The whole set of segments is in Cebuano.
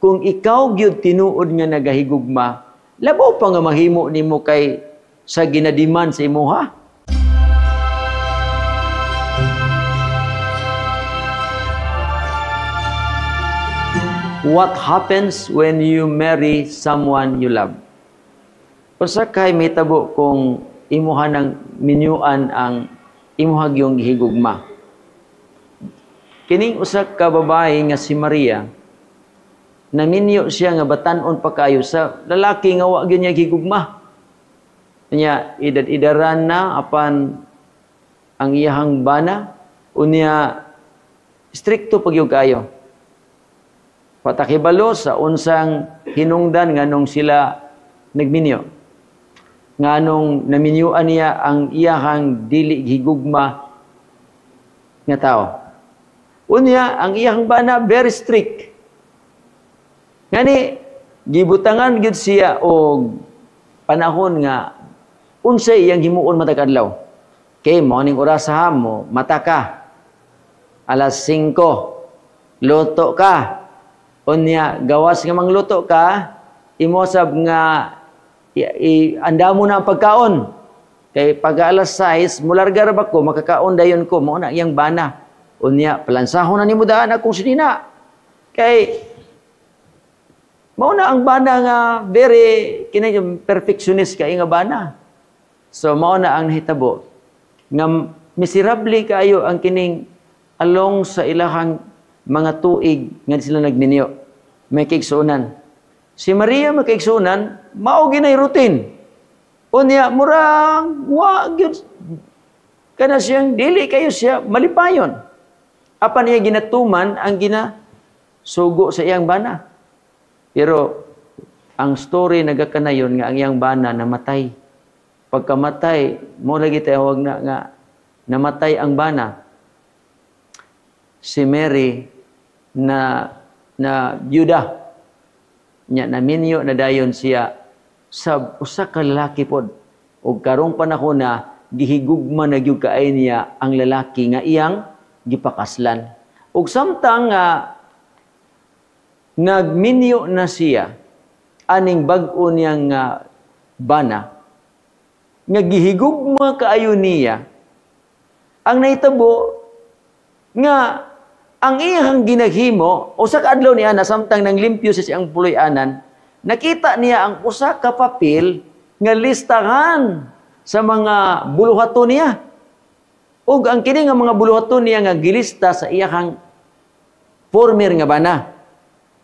Kung ikaw gyud tinuod nga nagahigugma, labaw pa nga mahimo nimo kay sa ginadiman sa imuha. What happens when you marry someone you love? Usa kay mahitabo kung imuha ng minyuan ang imuha gyung gihigugma. Kining usa ka babae nga si Maria, naminyo siya nga batan-on pa kayo sa lalaki nga wa gyud niya gihigugma. Nya edad-edaran na apan ang iyahang bana, unya strikto pa gyud kayo. Patakibalo sa unsang hinungdan nganong sila nagminyo. Nganong naminyuan niya ang iyahang dili gihigugma nga tao. Unya ang iyahang bana very strict. Ngani gibutangan gyud siya og panahon nga unsay iyang himuon matag adlaw. Kay mao ning oras ha mo mata ka. Alas 5 luto ka. Unya gawas nga mangluto ka, imo sab nga anda mo na ang pagkaon. Kay pag alas 6 mularga ra ba ko, makakaon dayon ko, mao na iyang bana. Unya palansahon na nimo daan akong sinina. Kay mao na ang bana nga very kini perfectionist kay nga bana. So mao na ang nahitabo nga miserable kaayo ang kining along sa ilahang mga tuig nga sila nagminyo. May kaigsuonan. Si Maria may kaigsuonan, mao ginay routine. Unya murang wa gyud kana siyang dili kayo siya malipayon. Apan iya ginatuman ang ginasugo sa iyang bana. Pero ang story nagakanayon nga ang iyang bana namatay. Pagkamatay, mo lagi tawag na nga namatay ang bana. Si Mary na na byuda nya naminyo na dayon siya sa usa ka lalaki pod. Og karong panahon na gihigugma na gyud kaay niya ang lalaki nga iyang gipakaslan. Og samtang nga nagminyo na siya aning bag-o niyang bana nga gihigugma kaayo niya, ang nahitabo nga ang iyang ginahimo usa ka adlaw niya na samtang nanglimpyo siya siyang puloy-anan, nakita niya ang usa ka papel nga listahan sa mga buluhaton niya. Ug ang kini nga mga buluhaton niya nga gilista sa iyang former nga bana.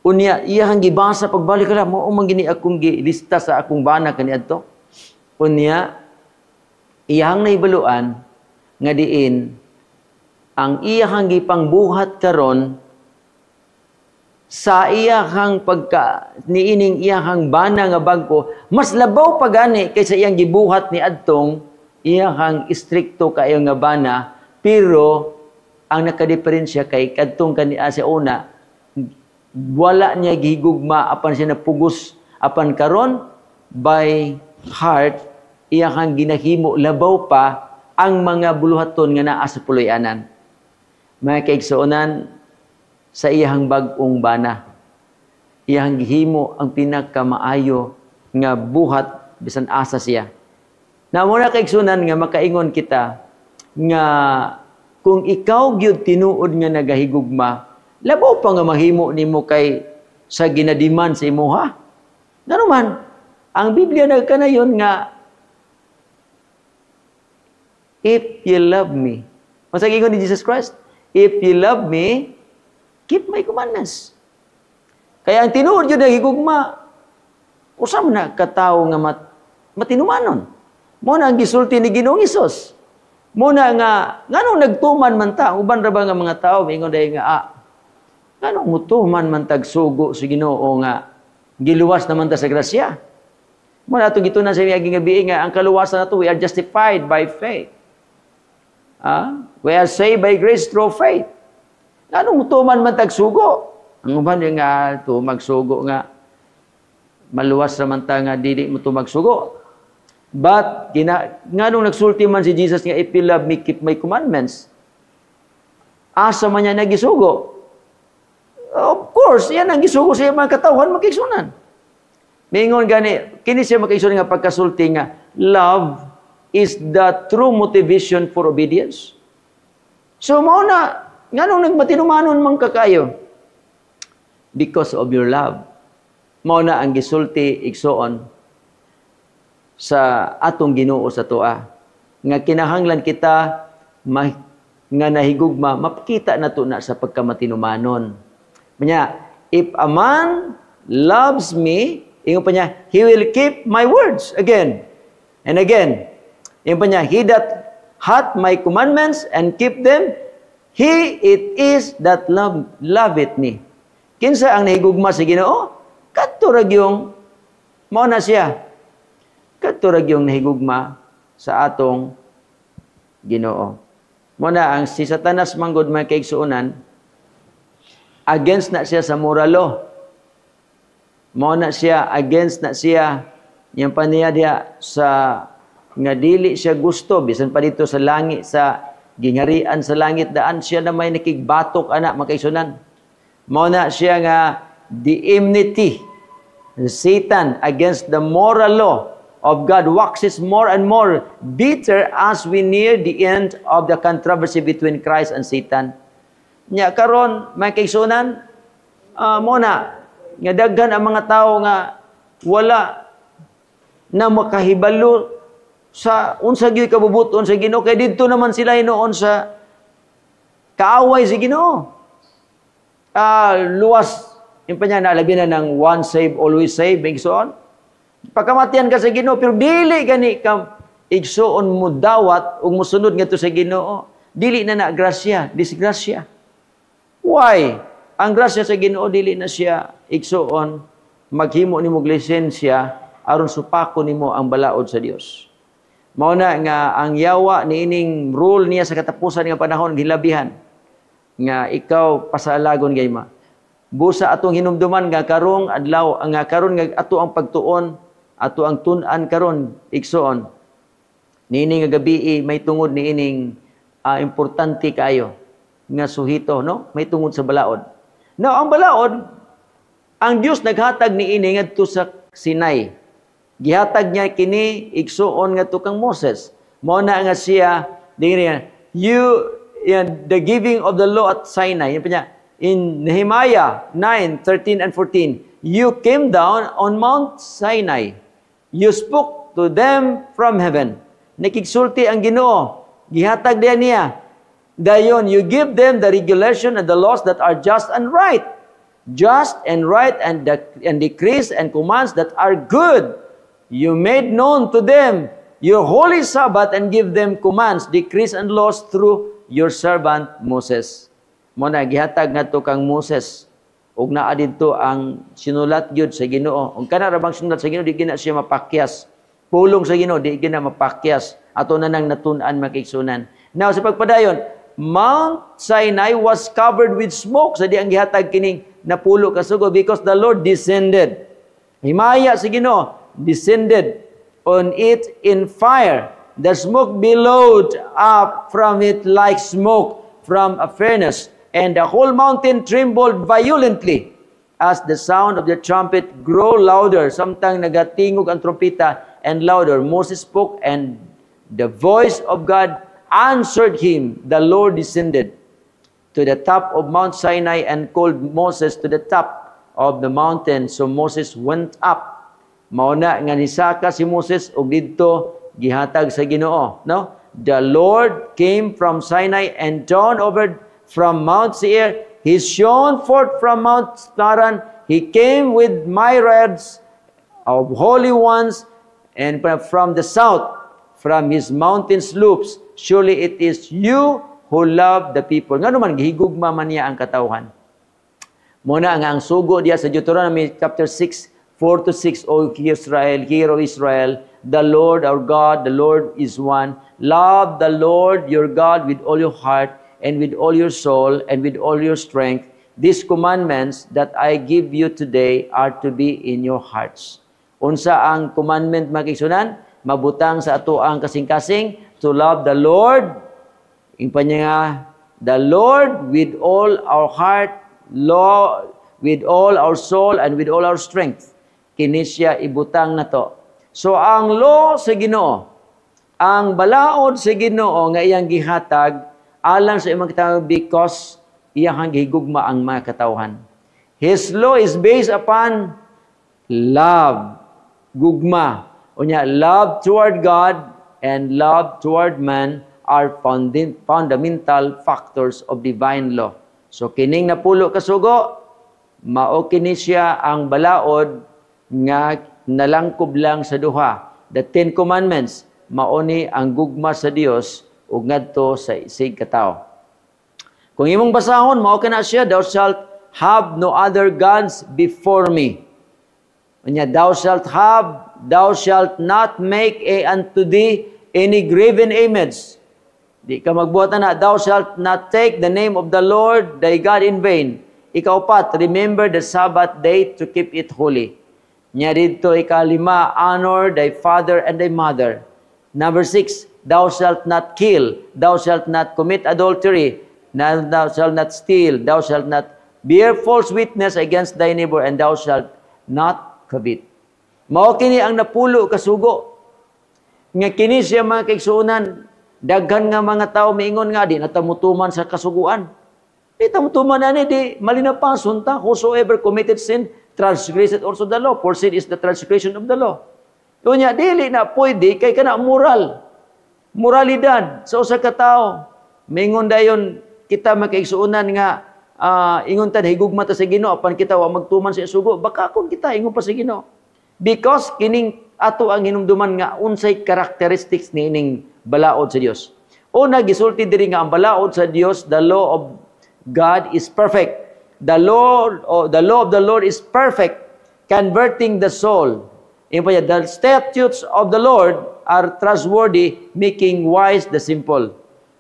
Unya iyang gibasa pagbalik ra, mao man gini akong gilista sa akong bana kaniadto. Unya iyang nahibaluan nga diin ang iyang gipangbuhat karon sa iyang pagka niining iyang bana nga bag-o mas labaw pa gani kaysa iyang gibuhat ni adtong iyang istrikto kaayo nga bana, pero ang nakadiferensya kay kadtong kani sa una wala niya gihigugma apan siya napugos, apan karon by heart iyang ginahimo labaw pa ang mga buluhaton nga naa sa puloy-anan. Mga kaigsuonan, sa iyang bag-ong bana, iyang gihimo ang pinakamaayo nga buhat bisan asa siya. Na muna kaigsuonan nga makaingon kita nga kung ikaw gyud tinuod nga nagahigugma, labaw pa nga mahimo nimo kay sa ginadiman sa imuha. Ngano man, ang Biblia nagkanayon nga if you love me. Unsa giingon ni Jesus Christ? If you love me, keep my commandments. Kaya ang tinuod yun nagigugma, usa man na katawo nga matinumanon. Mo na ang gisulti ni Ginoong Hesus. Mo na nga nganong nagtuman man ta, uban ra ba nga mga tawo mingon dahil nga nganong mutuman man tag sugo sa Ginoo nga giluwas naman ta sa grasya. Mo na atong gitunan sa miaging gabi nga ang kaluwasan nato, we are justified by faith. We are saved by grace through faith. Nganong mutuman man tag sugo? Ang uban nga tumagsugo nga maluwas ra man ta nga dili mo tumagsugo. But nganong nagsulti man si Jesus nga if you love me, keep my commandments. Asa man niya nagisugo? Of course, yan ang gisugo sa mga katawhan, mga kaigsuonan. Mingon gani, kini siya, mga kaigsuonan, nga pagkasulti nga, love is the true motivation for obedience. So mao na, nganong nagmatinumanon man ka kayo? Because of your love. Mao na ang gisulti, igsoon, sa atong Ginoo sa atoa. Nga kinahanglan kita nga nahigugma, mapakita nato na sa pagkamatinumanon. Manya, "If a man loves me," ingon pa niya, "he will keep my words," again and again. Ingon pa niya, "He that hath my commandments and keep them, he it is that loveth me." Kinsa ang nahigugma sa Ginoo? Kadto ra gyung mao na siya. Kadto ra gyung nahigugma sa atong Ginoo. Mao na ang si Satanas manggod, mga kaigsuonan, against na siya sa moral law. Mao na siya, against na siya yang paniya diha sa nga dili siya gusto bisan pa dito sa langit, sa gingharian sa langit, daan siya na may nakigbatok ana, mga kaigsuonan. Mao na siya nga the enmity Satan against the moral law of God waxes more and more bitter as we near the end of the controversy between Christ and Satan. Nya karon, mga kaigsuonan, mo na nga daghan ang mga tao nga wala na makahibalo sa unsa gyud kabubuton sa Ginoo kay didto naman sila hinuon sa kaaway sa Ginoo. Luwas yung pa niya na labi na ng once save, always save, igsoon. Pagkamatian ka sa Ginoo pero dili gani ka, igsoon, mo dawat ug mosunod ngadto sa Ginoo. Dili na na grasya, disgrasya. Why? Ang grasya sa Ginoo dili na siya, igsoon, maghimo nimo og lisensya aron supako nimo ang balaod sa Dios. Mao na nga ang yawa niining rule niya sa katapusan nga panahon gilabihan nga ikaw pasalagon gayma. Busa atong hinumduman nga karong adlaw nga karon nga ato ang pagtuon, ato ang tun-an karon, igsoon. Niini nga gabi may tungod niining importante kaayo nga suhito, no, may tungod sa balaod. Now, ang balaod, ang Dios naghatag niini ngadto sa Sinai. Gihatag niya kini, igsuon, ngadto kang Moses. Mao na nga siya dinhi you yan, the giving of the law at Sinai. Yan pa niya in Nehemiah 9, 13 and 14, "You came down on Mount Sinai. You spoke to them from heaven." Nakigsulti ang Ginoo. Gihatag diya niya. Dayon, "You give them the regulation and the laws that are just and right. Just and right and decrees and commands that are good. You made known to them your holy Sabbath and give them commands, decrees, and laws through your servant Moses." Mo na gihatag ngadto kang Moses ug naa didto ang sinulat gyud sa Ginoo. Ug kana ra bang sinulat sa Ginoo, di gina siya mapakyas. Pulong sa Ginoo di gina mapakyas. Ato na nang natun-an, mga kaigsuonan. Now, sa pagpadayon, Mount Sinai was covered with smoke sa diyang gihatag kining napulo ka sugo because the Lord descended. Himaya sa Ginoo, descended on it in fire. The smoke billowed up from it like smoke from a furnace, and the whole mountain trembled violently as the sound of the trumpet grew louder. Samtang nagatingog ang trompeta and louder, Moses spoke and the voice of God answered him. The Lord descended to the top of Mount Sinai and called Moses to the top of the mountain. So Moses went up. Mao na nga nisaka si Moses ug didto gihatag sa Ginoo, no? The Lord came from Sinai and dawned over from Mount Seir. He shone forth from Mount Paran. He came with myriads of holy ones and from the south, from his mountain slopes. Surely it is you who love the people. Ngano man gihigugma man niya ang katawhan. Muna nga ang sugo diya sa Deuteronomy chapter 6, 4 to 6, "O Israel, hear, O Israel, the Lord our God, the Lord is one. Love the Lord your God with all your heart and with all your soul and with all your strength. These commandments that I give you today are to be in your hearts." Unsa ang commandment, mga kaigsuonan? Mabutang sa ato ang kasing-kasing to love the Lord. Ingon pa niya nga, the Lord with all our heart, Law with all our soul and with all our strength. Kini siya ibutang nato. So ang law sa Ginoo, ang balaod sa Ginoo nga iyang gihatag alang sa imong katawhan because iyang gihigugma ang mga katawhan. His law is based upon love, gugma. Unya, love toward God and love toward man are fundamental factors of divine law. So kining napulo ka sugo, mao kini siya ang balaod nga nalangkob lang sa duha. The Ten Commandments, mao ni ang gugma sa Dios ug ngadto sa isig katawo. Kung imong basahon, mao kana siya, "Thou shalt have no other gods before me." Unya, "Thou shalt not make a unto thee any graven image." Di ka magbuhat na, "Thou shalt not take the name of the Lord thy God in vain." Ikaupat, "Remember the Sabbath day to keep it holy." Nya didto ikalima, "Honor thy father and thy mother." Number six, "Thou shalt not kill, thou shalt not commit adultery, thou shalt not steal, thou shalt not bear false witness against thy neighbor, and thou shalt not covet." Mao kini ang napulo ka sugo. Nga kini siya, mga kaigsuonan, daghan nga mga tao miingon nga di na ta mutuman sa kasuguan. Di ta mutuman ani, di malinapason ta. Whosoever committed sin transgressed also the law. For sin is the transgression of the law. Unya, dili na pwede kay kana moral. Moralidad sa usa ka tawo. Mingon dayon kita, makaigsuonan, nga ingon ta higugma ta sa Ginoo apan kita wa magtuman sa sugo, bakakon kita ingon pa sa Ginoo. Because kining ato ang hinumduman nga unsay characteristics ni ining balaod sa Dios. Una, gisulti diri nga ang balaod sa Dios, the law of God is perfect. The law of the Lord is perfect, converting the soul. Ingon pa niya, "The statutes of the Lord are trustworthy, making wise the simple."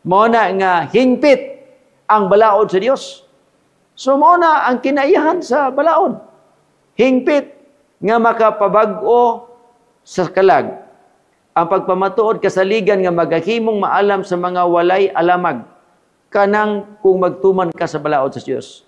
Mao na nga hingpit ang balaod sa Dios. So mao na ang kinaiyahan sa balaod. Hingpit nga makapabag-o sa kalag. Ang pagpamatuod kasaligan nga magahimong maalam sa mga walay alamag kanang kung magtuman ka sa balaod sa Dios.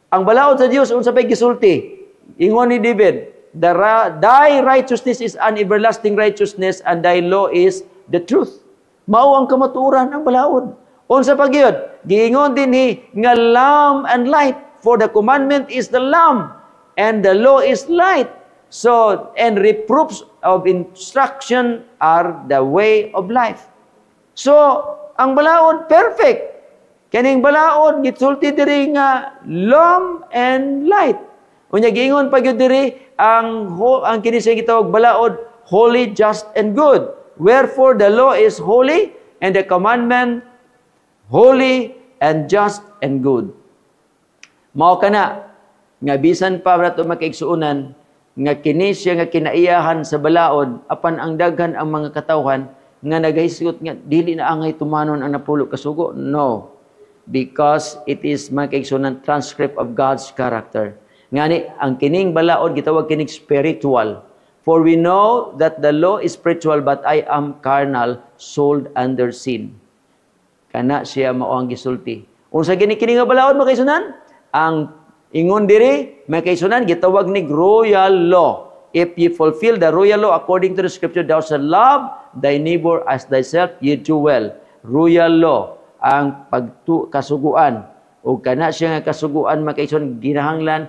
Ang balaod sa Dios, unsa pay gisulti? Ingon ni David, "Thy righteousness is an everlasting righteousness and thy law is the truth." Mao ang kamatuoran ang balaod. Unsa pa gyud? Giingon dinhi nga lamp and light, for the commandment is the lamp and the law is light. So, and reproofs of instruction are the way of life. So, ang balaod perfect. Kaning balaod gisulti diri nga lamp and light. Unya giingon pa gyud diri ang kini siya gitawag balaod, holy, just and good. Wherefore the law is holy and the commandment holy and just and good. Mao kana nga bisan pa nato, makaigsuonan, nga kini siya nga kinaiyahan sa balaod, apan ang daghan ang mga katawhan nga nagahisgot nga dili na angay tumanon ang napulo ka sugo. No. Because it is, mga kaigsuonan, transcript of God's character. Ngani ang kining balaod gitawag kining spiritual. For we know that the law is spiritual, but I am carnal, sold under sin. Kana siya mao ang gisulti. Unsa gini kini nga balaod, mga kaigsuonan? Ang ingon diri, mga kaigsuonan, gitawag ni royal law. If you fulfill the royal law according to the scripture, "Thou shalt love thy neighbor as thyself," you do well. Royal law ang pagtu kasuguan. O kana siya nga kasuguan, mga kaigsuonan, ginahanglan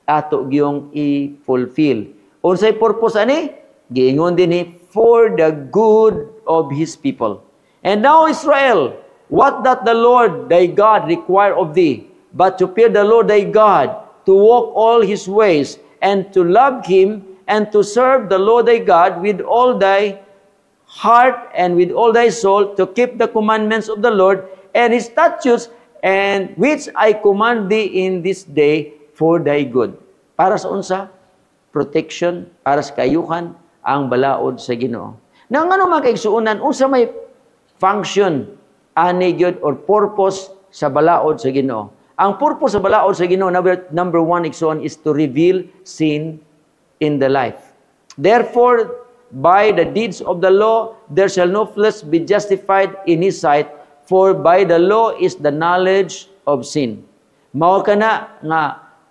ato giyong i-fulfill. Unsay purpose ani? Giingon dinhi, for the good of his people. And now, Israel, what doth the Lord thy God require of thee, but to fear the Lord thy God, to walk all his ways, and to love him, and to serve the Lord thy God with all thy heart and with all thy soul, to keep the commandments of the Lord and his statutes, and which I command thee in this day for thy good. Para sa unsa? Protection, para sa kayuhan, ang balaod sa Ginoo. Na ngano, mga kaigsuonan, unsa may function ani gyud or purpose sa balaod sa Ginoo? Ang purpose sa balaod sa Ginoo, number one, igsuon, is to reveal sin in the life. Therefore, by the deeds of the law, there shall no flesh be justified in his sight, for by the law is the knowledge of sin. Mao kana nga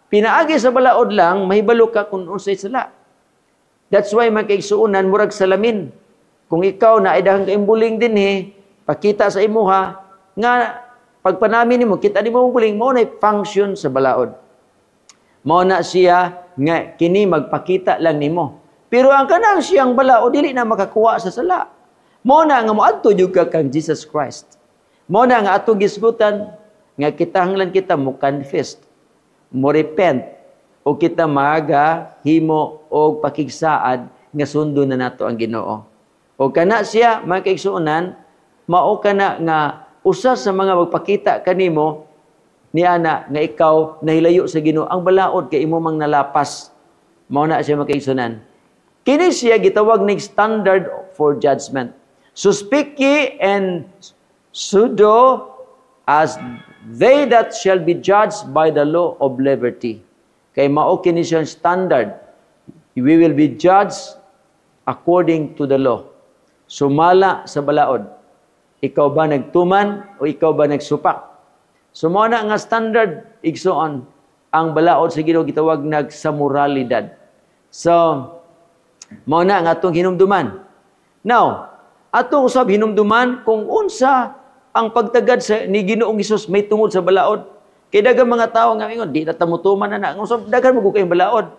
pinaagi sa balaod lang mahibalo ka kung unsay sala. That's why, mga kaigsuonan, murag salamin. Kung ikaw na ay dahang kaimbuling dinhi, pakita sa imuha nga pagpanamin nimo, kita nimo ang buling. Mao na function sa balaod. Mao na siya nga kini magpakita lang nimo. Pero ang kanang siyang balaod, dili na makakuha sa sala. Mao na nga moadto jud ka kang Jesus Christ. Mao na nga atong gisgutan nga kitahanglan kita mo confess, mo repent o kita maga himo og pakigsaad nga sundon na nato ang Ginoo. O kana siya, mga kaigsuonan, mao kana nga usa sa mga magpakita kanimo ni ana nga ikaw nahilayo sa Ginoo, ang balaod, kay imo mang nalapas. Mao na siya, mga kaigsuonan. Kini siya gitawag ning standard for judgment. "So speak ye and so do as they that shall be judged by the law of liberty." Kay mao kini siyang standard. We will be judged according to the law. Sumala sa balaod. Ikaw ba nagtuman o ikaw ba nagsupak? So mao na nga standard, igsoon, ang balaod sa Ginoo gitawag nag sa moralidad. So mao na nga atong hinumduman. Now, atong usab hinumduman kung unsa ang pagtagad sa ni Ginoong Hesus may tungod sa balaod. Kay daghang mga tawo nga ingon, "Di na ta motuman na." Unsa daghan mo kayong balaod?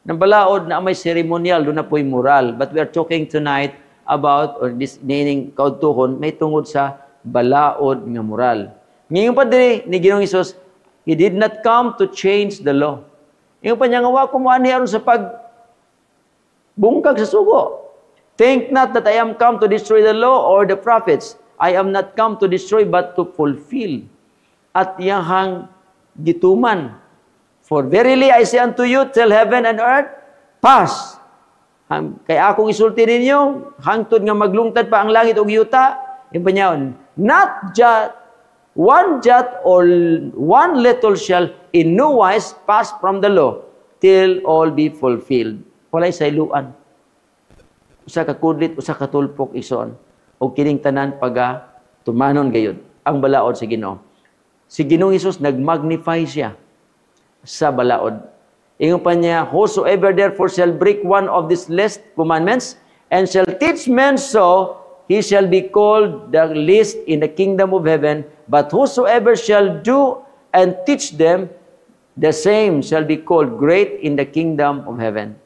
Ng balaod na may ceremonial, duna po'y moral. But we are talking tonight about, or this nining kaudtuhon, may tungod sa balaod nga moral. Ngayon pa diri ni Ginoong Hesus, He did not come to change the law. Ingon pa niya nga wa ko moanhi aron sa pag bungkag sa sugo. "Think not that I am come to destroy the law or the prophets. I am not come to destroy but to fulfill." At iyahang gituman. "For verily I say unto you, till heaven and earth pass." Kay akong isulti ninyo, hangtod nga maglungtad pa ang langit ug yuta, yung panyaon, "not jot, one jot or one little shall in no wise pass from the law till all be fulfilled." Walay sayluan. Usa ka kudlit, usa ka tulpok, igsoon. O kining tanan paga tumanon gayud ang balaod sa Ginoo. Si Ginoong Hesus, nagmagnify siya sa balaod. Ingon pa niya, "Whosoever therefore shall break one of these least commandments and shall teach men so, he shall be called the least in the kingdom of heaven. But whosoever shall do and teach them, the same shall be called great in the kingdom of heaven."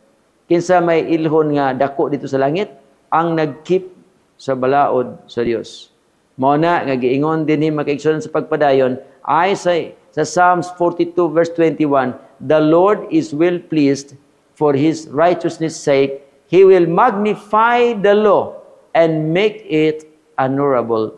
Kinsa may ilhon nga dako dito sa langit? Ang nag-keep sa balaod sa Dios. Mao na nga giingon dinhi, mga kaigsuonan, sa pagpadayon ay sa Psalms 42 verse 21, "The Lord is well pleased for his righteousness' sake. He will magnify the law and make it honorable."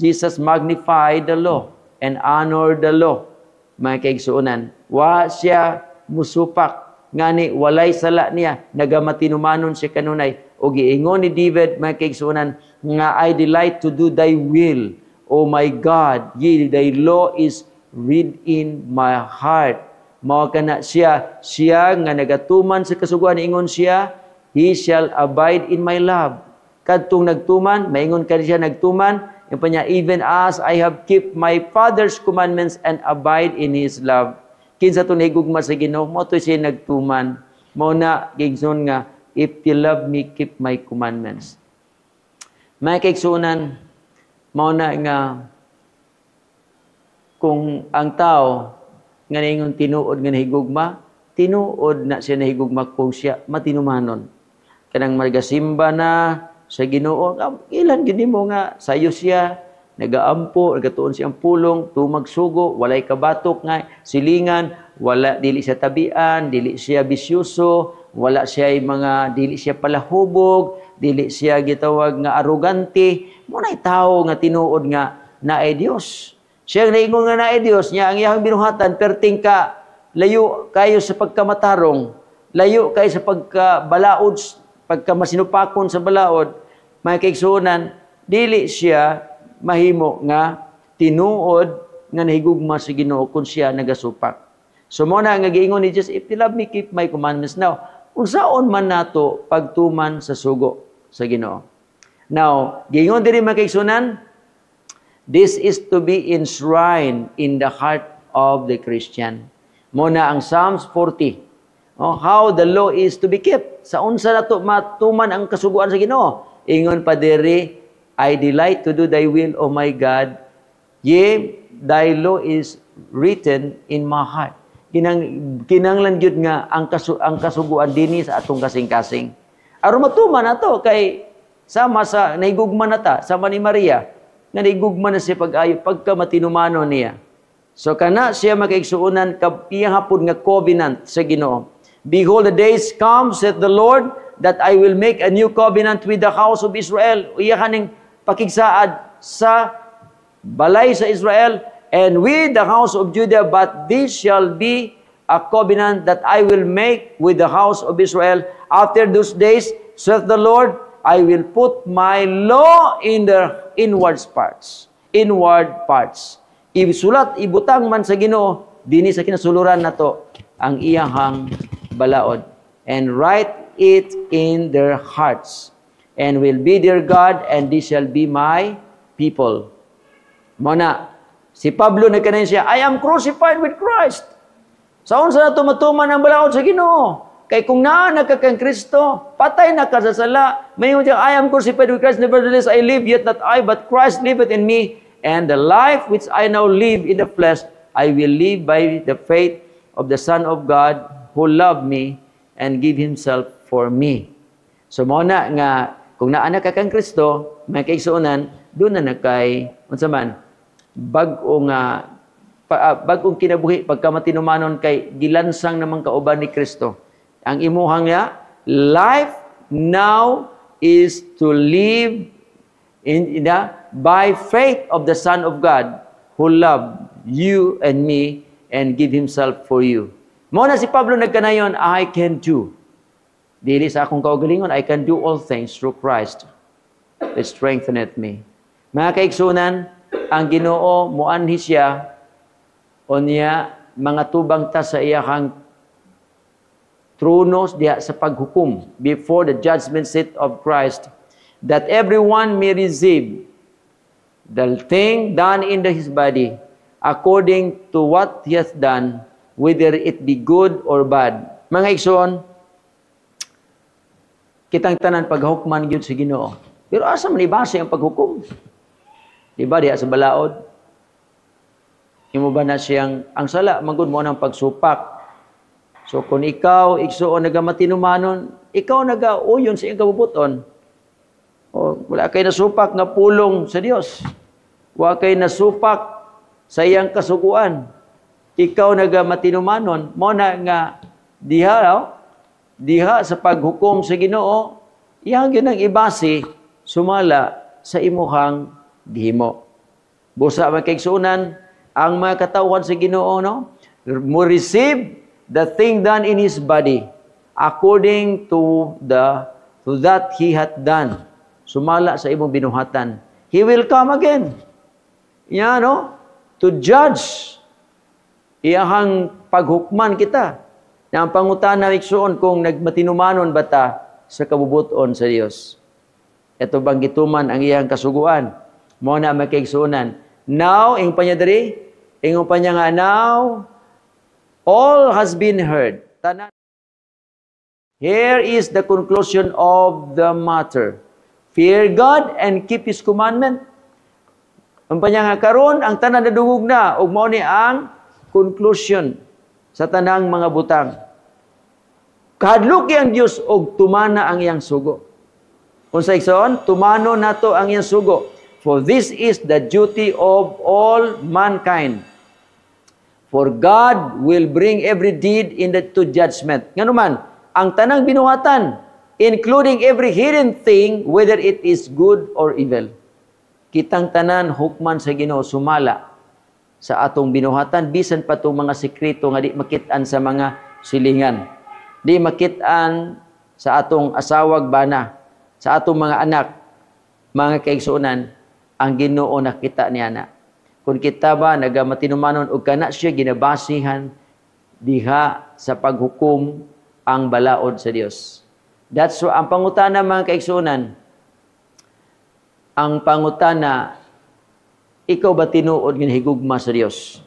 Jesus magnified the law and honored the law. Mga kaigsuonan, wa siya musupak, ngani walay sala niya, nagamatinumanon siya kanunay. O giingon ni David, mga kaigsuonan, nga "I delight to do thy will, O my God, yea, thy law is writ in my heart." Mao kana siya, siya nga nagatuman sa kasuguan, ingon siya, "He shall abide in my love." Kadtong nagtuman, maingon ka siya nagtuman, yung pa niya, "Even as I have kept my Father's commandments and abide in His love." Kinsa to nahigugma sa Ginoo, mao to siya nagtuman. Mao na gigson nga, "If you love me, keep my commandments." Mga kaigsuonan, mao na nga kung ang tao nga ningon tinuod nga nahigugma, tinuod na siya nahigugma kung siya matinumanon. Kanang magasimba na sa Ginoo, ilan gid nimo nga sayo siya, nagaampo, nagatuon siyang pulong, tumag sugo, walay kabatok nga silingan, wala, dili siya tabian, dili siya bisyoso, wala siya mga dili siya palahubog, dili siya gitawag nga arugante. Mao nay tawo nga tinuod nga naay Dios. Siya ang naingon nga naay Dios niya, ang iyang binuhatan perting ka layo kayo sa pagkamatarong, layo kayo sa pagkabalaod, pagkamasinupakon sa balaod, mga kaigsuonan, dili siya mahimo nga tinuod nga nahigugma sa Ginoo kung siya nagasupak. So mao na nga giingon ni Jesus, "If you love me, keep my commandments." Now, unsaon man nato pagtuman sa sugo sa Ginoo? Now, giingon diri, mga kaigsuonan, this is to be enshrined in the heart of the Christian. Mao na ang Psalms 40. Oh, how the law is to be kept. Sa unsa nato matuman ang kasuguan sa Ginoo? Ingon pa diri, "I delight to do thy will, O my God. Yea, thy law is written in my heart." Kinanglan gyud nga ang kasuguan dinhi sa atong kasing-kasing. Aron matuman nato kay sama sa nahigugma na ta, sama ni Maria, nga nahigugma na siya pag-ayo pagka matinumanon niya. So kana siya, mga kaigsuonan, iyang hapon nga covenant sa Ginoo. "Behold, the days come, saith the Lord, that I will make a new covenant with the house of Israel." Iya kaning pakigsaad sa balay sa Israel "and with the house of Judah, but this shall be a covenant that I will make with the house of Israel after those days, saith the Lord, I will put my law in their inward parts." Inward parts. Isulat, ibutang man sa Ginoo dinhi sa kinasuluran nato ang iyahang balaod. "And write it in their hearts, and will be their God, and they shall be my people." Mao na, si Pablo nagkanayon siya, "I am crucified with Christ." Sa unsa nato matuman ang balaod sa Ginoo? Kay kung naa na ka kang Kristo, patay na ka sa sala. May siya, "I am crucified with Christ, nevertheless I live, yet not I, but Christ liveth in me. And the life which I now live in the flesh, I will live by the faith of the Son of God who loved me and give Himself for me." So mao na nga, kung naa na ka kang Kristo, mga kaigsuonan, duna na kay, unsa man, bag-o nga bag-ong kinabuhi pagka matinumanon kay gilansang naman kauban ni Kristo. Ang imuhang ya, life now is to live in the by faith of the Son of God who loved you and me and give Himself for you. Mao na si Pablo nagkanayon, "I can do. Dili sa akong kaugalingon, I can do all things through Christ that strengtheneth me." Mga kaigsuonan, ang Ginoo muanhi siya unya mga tubang ta sa iyahang trono diha sa paghukom, before the judgment seat of Christ, that everyone may receive the thing done in his body according to what he hath done, whether it be good or bad. Mga igsoon, kitang tanan paghukman gyud sa Ginoo. Pero asa man ibase ang paghukom? Di ba diha sa balaod? Imo ba na siyang ang sala man gud mao nang pagsupak? So kung ikaw, igsuon, nagamatinumanon, ikaw nagauyon sa iyang kabubuton. O, wala kay nasupak nga pulong sa Dios. Wa kay nasupak sa iyang kasuguan. Ikaw nagamatinumanon, mao na nga diha, oh, diha sa paghukom sa Ginoo, iyang gyud ang ibase sumala sa imuhang gihimo. Busa, mga kaigsuonan, ang mga katawhan sa Ginoo, no, mo receive the thing done in his body according to that he hath done. Sumala sa imong binuhatan. He will come again. Ya, no? To judge. Iyahang paghukman kita. Na ang pangutana, igsuon, kung nagmatinumanon ba ta sa kabubuton sa Dios. Ito bang gituman ang iyang kasuguan? Mao na, mga kaigsuonan. Now, ingon pa niya diri, ingon pa niya nga, "Now, all has been heard." Tanan. "Here is the conclusion of the matter. Fear God and keep His commandment." Ang pa niya nga karon ang tanan nadungog na ug mao ni ang conclusion sa tanang mga butang. Kahadluki ang Dios og tumana ang iyang sugo. Unsa, igsoon? Tumano nato ang iyang sugo. "For this is the duty of all mankind. For God will bring every deed into judgment." Ngano man, ang tanang binuhatan, "including every hidden thing, whether it is good or evil." Kitang tanan hukman sa Ginoo sumala sa atong binuhatan, bisan pa tong mga sekreto nga di makit-an sa mga silingan. Di makit-an sa atong asawag bana, sa atong mga anak, mga kaigsuonan, ang Ginoo nakita niya na. Kung kita ba nagamatinumanon og kana siya ginabasihan diha sa paghukom ang balaod sa Dios. That's why ang pangutana, mga kaigsuonan, ang pangutana, ikaw ba tinuod nga higugma sa Dios?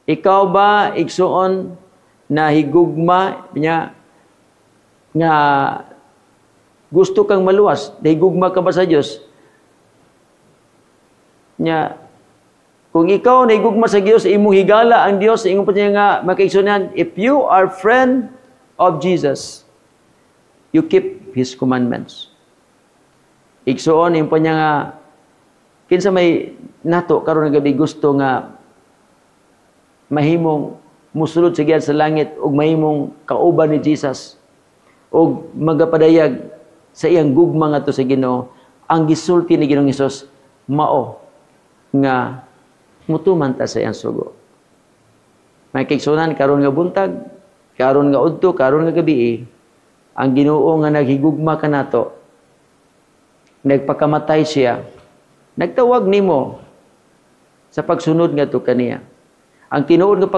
Ikaw ba, igsuon, na higugma niya nga gusto kang maluwas, nahigugma ka ba sa Dios? Nya kung ikaw nahigugma sa Dios, imong higala ang Dios, ingon pa niya nga makaigsuonan, if you are friend of Jesus, you keep His commandments. Igsuon, ingon pa niya nga kinsa may nato karon nga gabi gusto nga mahimong musulod sa sa langit ug mahimong kauban ni Jesus ug magapadayag sa iyang gugma ngadto sa Ginoo? Ang gisulti ni Ginoong Hesus mao nga mutuman ta sa iyang sugo. Mga kaigsuonan, karon nga buntag, karon nga udto, karon nga gabi, ang Ginoo nga naghigugma kanato, nagpakamatay siya, nagtawag nimo sa pagsunod ngadto kaniya. Ang tinuod nga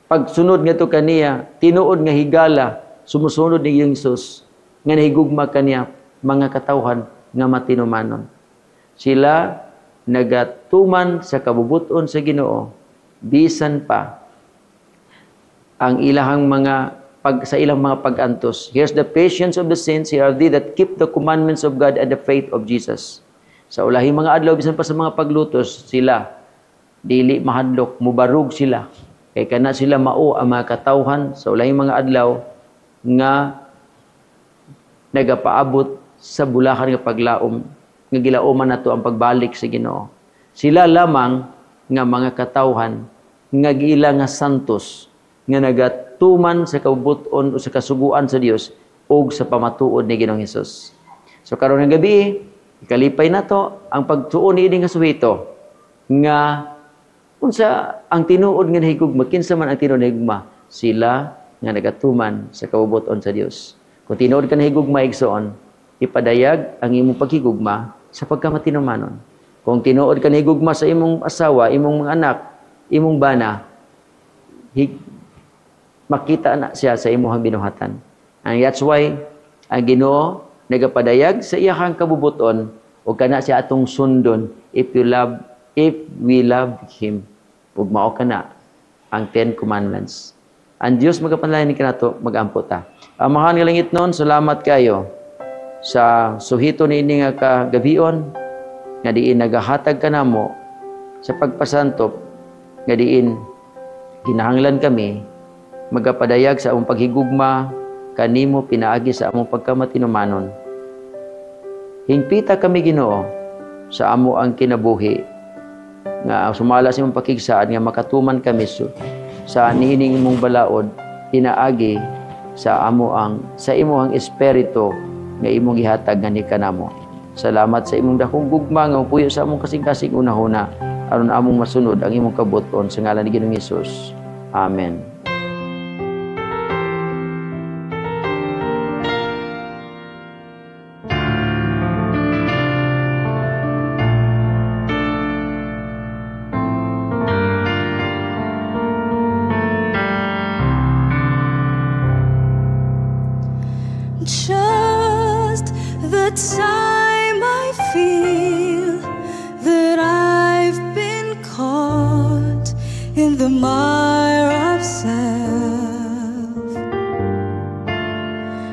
pagsunod ngadto kaniya, tinuod nga higala, sumusunod ni Jesus nga nahigugma kaniya, mga katawhan nga matinumanon. Sila nagatuman sa kabubuton sa Ginoo bisan pa ang ilahang mga pag sa ilang mga pag-antos. Here's the patience of the saints, here are they that keep the commandments of God and the faith of Jesus. Sa ulahing mga adlaw, bisan pa sa mga paglutos, sila dili mahadlok, mubarog sila. Kay kana sila mao ang mga katawhan sa ulahing mga adlaw nga nagapaabot sa bulahan nga paglaom nga gilauman nato ang pagbalik sa Ginoo. Sila lamang nga mga katawhan nga giila nga santos nga nagatuman sa kabubuton o sa kasuguan sa Dios ug sa pamatuod ni Ginoong Hesus. So karon nga gabi, ikalipay nato ang pagtuon niini nga suhito nga unsa ang tinuod nga nahigugma, kinsa man ang tinuod nga higugma? Sila nga nagatuman sa kabubuton sa Dios. Kung tinuod ka nahigugma, igsoon, ipadayag ang imong paghigugma sa pagkamatinumanon. Kung tinuod ka nahigugma sa imong asawa, imong mga anak, imong bana, makita na siya sa imong binuhatan. And that's why ang Ginoo nagapadayag sa iyahang kabubuton ug kana siya atong sundon if we love Him. Ug mao kana ang Ten Commandments. Ang Dios magapanalangin kanato, magampo ta. Amahan nga langitnon, salamat kayo sa suhito niini nga kagabion nga diin nagahatag kanamo sa pagpasantop nga diin kinahanglan kami magapadayag sa among paghigugma kanimo pinaagi sa among pagkamatinumanon. Hingpita kami, Ginoo, sa amo ang kinabuhi nga sumala sa imong pakigsaad nga makatuman kami sa niining imong balaod pinaagi sa amo ang sa imong espiritu nga imong gihatag nga kanamo. Salamat sa imong dakong gugma nga mopuyo sa among kasing-kasing unahuna aron among masunod ang imong kabut-on, sa ngalan ni Ginoong Hesus. Amen. Just the time I feel that I've been caught in the mire of self,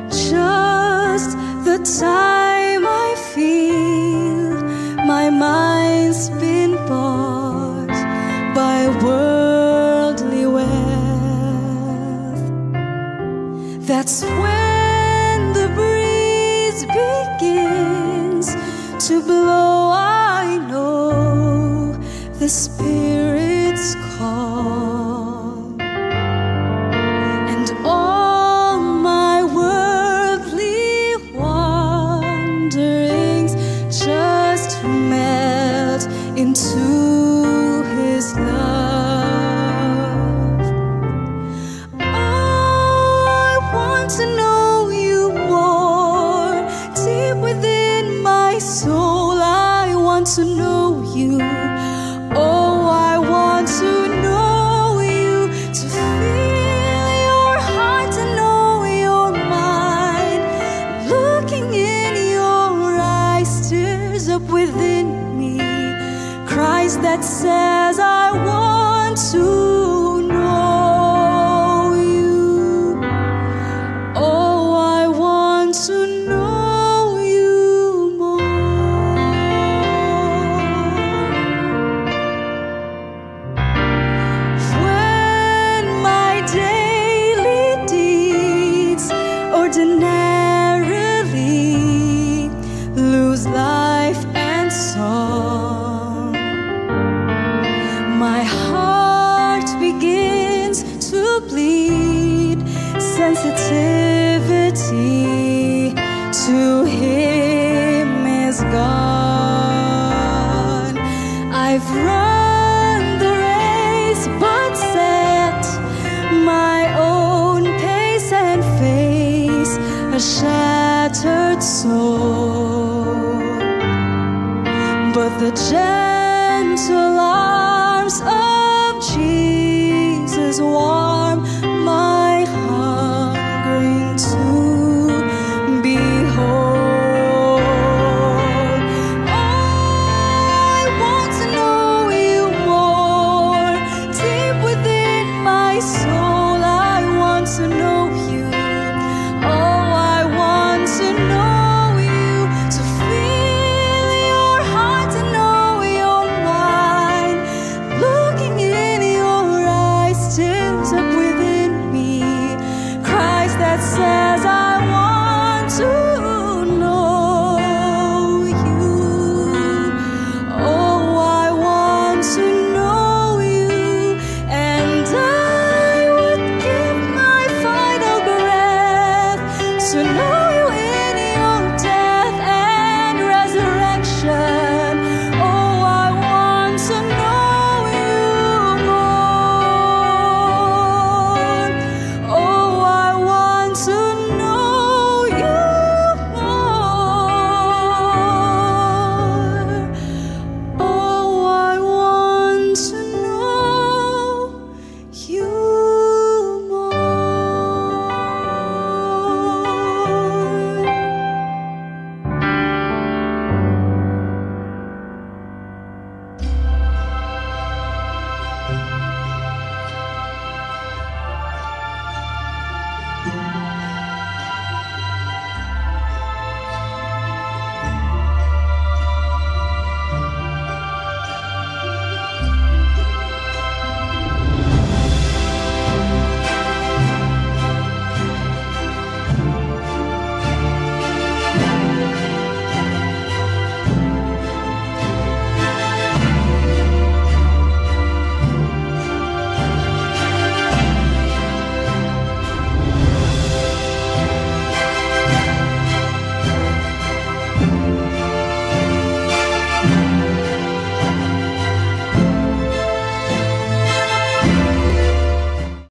just the time I feel my mind's been bought by worldly wealth, that's when the breeze begins to blow. I know the Spirit's call, and all my worldly wanderings just melt into His love. Oh, I want to know you more. Deep within my soul, I want to know you. Oh, I want to know you, to feel your heart and know your mind. Looking in your eyes stirs up within me Christ that says, "I want to Captivity to him is gone. I've run the race, but set my own pace and face a shattered soul. But the gentle arms of Jesus warm my hungering to behold. Oh, I want to know you more. Deep within my soul, I want to know you. Oh, I want to know you, to feel your heart, to know your mind. Looking in your eyes stirs up within me cries that says, "I want to know you." Oh, I want to know you, and I would give my final breath to know